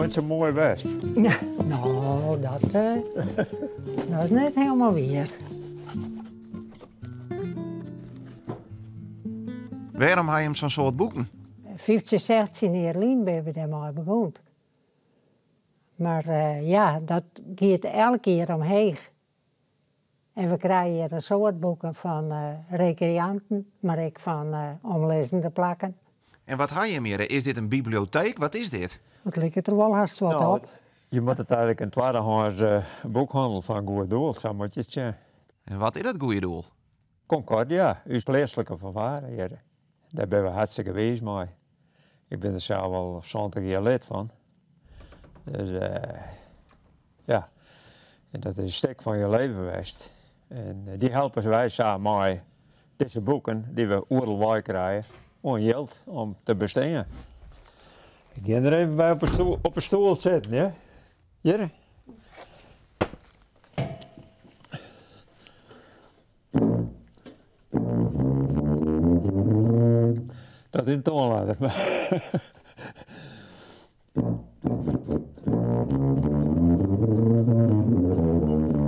Noait sa moai west. No, dat, uh, dat is net hielendal wier. Wêrom ha jim sa'n soad boeken? 15, 16 jier lyn binne we dêrmei begûn. Mar uh, ja, dat giet elk jier omheech. En we krije hjir in soad boeken fan rekreanten, mar ek fan omlizzende plakken. En wat ha jim hjir? Is dit in biblioteek? Wat is dit? It liket der wol hast wat Nou, op. Je moatte it eigenlik in twaddehâns boekhannel fan goed doel, sa moatte je it sjen. En wat is dat goede doel? Concordia, ús pleatslike fanfare hjir. Dêr binne we hartstikke wiis mei. Ik bin der sels al 70 jier lid fan. Dus ja, en dat is in stik fan je leven west. En dy helpe wy sa mei dizze boeken dy't we oeral wei krije oan jild om te bestean. Ik gean der even by op 'e stoel sitten, ja. Hjir. Dat is in toanladder.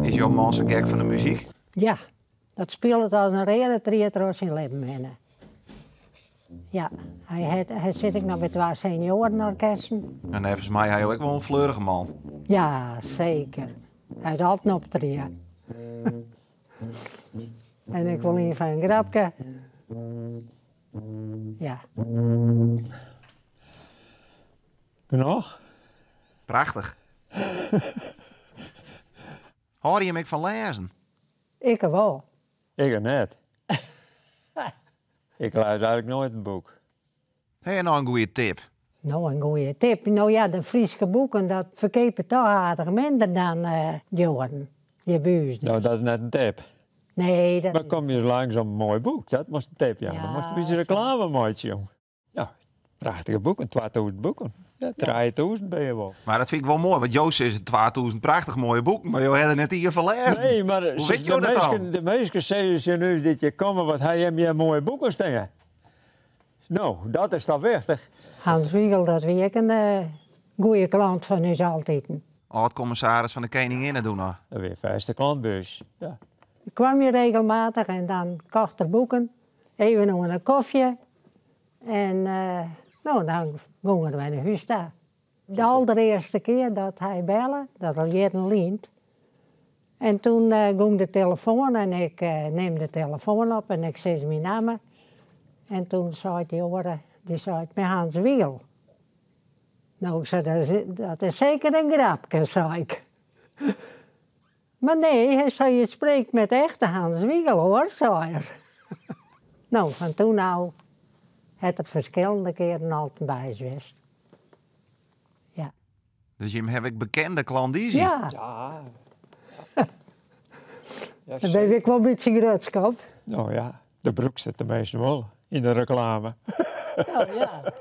Is jo man sa gek fan de muzyk? Ja, dat spilet as in reade tried troch syn libben hinne. Ja, hy, hat, hy sit ek noch by twa seniorenorkesten. En neffens my ha jo ek wol in fleurige man. Ja, seker. Hy is altyd op trie. En ek wol ien fan in grapke. Ja. Genoch? Prachtich. Hâlde jim ek fan lêzen? Ik wol. Ik net. Ik lês eigenlik noait in boek. Ha je noch in goede tip? No, in goede tip. No ja, de Fryske boeken, dat ferkeapet toch aardich minder dan de oaren. Je buus. No, dat is net in tip. Nee, dat Mar kom je langs om in moai boek, dat moatst in tip jaan. Dan moatst in bytsje reklame meitsje, jong. Ja, prachtige boeken, 2000 boeken. Ja, 3000 binne wol. Mar dat fyn ik wol moai, want jo sizze 2000 prachtich moaie boeken, mar jo hawwe der net ien fan lêzen. Nee, mar Hoe wit jo de dat dan? minsken, de minsken sizze tsjin ús dy't hjir komme, wat ha jim hjir moaie boeken stean. No, dat is toch wichtich. Hans Wiegel, dat wie ek in goede klant fan ús altiten. Âld-kommissaris fan de Keninginne doe noch. Dat wie in fêste klant by ús, ja. Ik kwam hjir regelmatich en dan kocht er boeken, even oan in kofje. En no, dan gong er wer nei hús ta. De alderearste kear dat hy belle, dat al jierren lyn. En toen gong de telefoan en ik nim de telefoan op en ik sis myn namme. En toen sei dy oare, dy sei, mei Hans Wiegel. No, ik sei, dat is, dat is seker in grapke, sei ik. Mar nee, hy sei, je spreekt met echte Hans Wiegel hoor, sei er. No, fan toen ôf hat er ferskillende kearen altyd by ús west. Ja. Dus jim hawwe ek bekende klandyzje? Ja. Ja. Ja, Dêr bin ik wol in bytsje grutsk op. No ja, de brûkst it teminsten wol yn de reklame. Oh ja.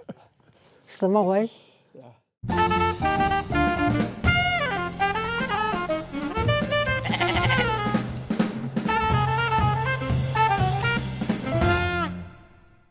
Is dat moai? Ja.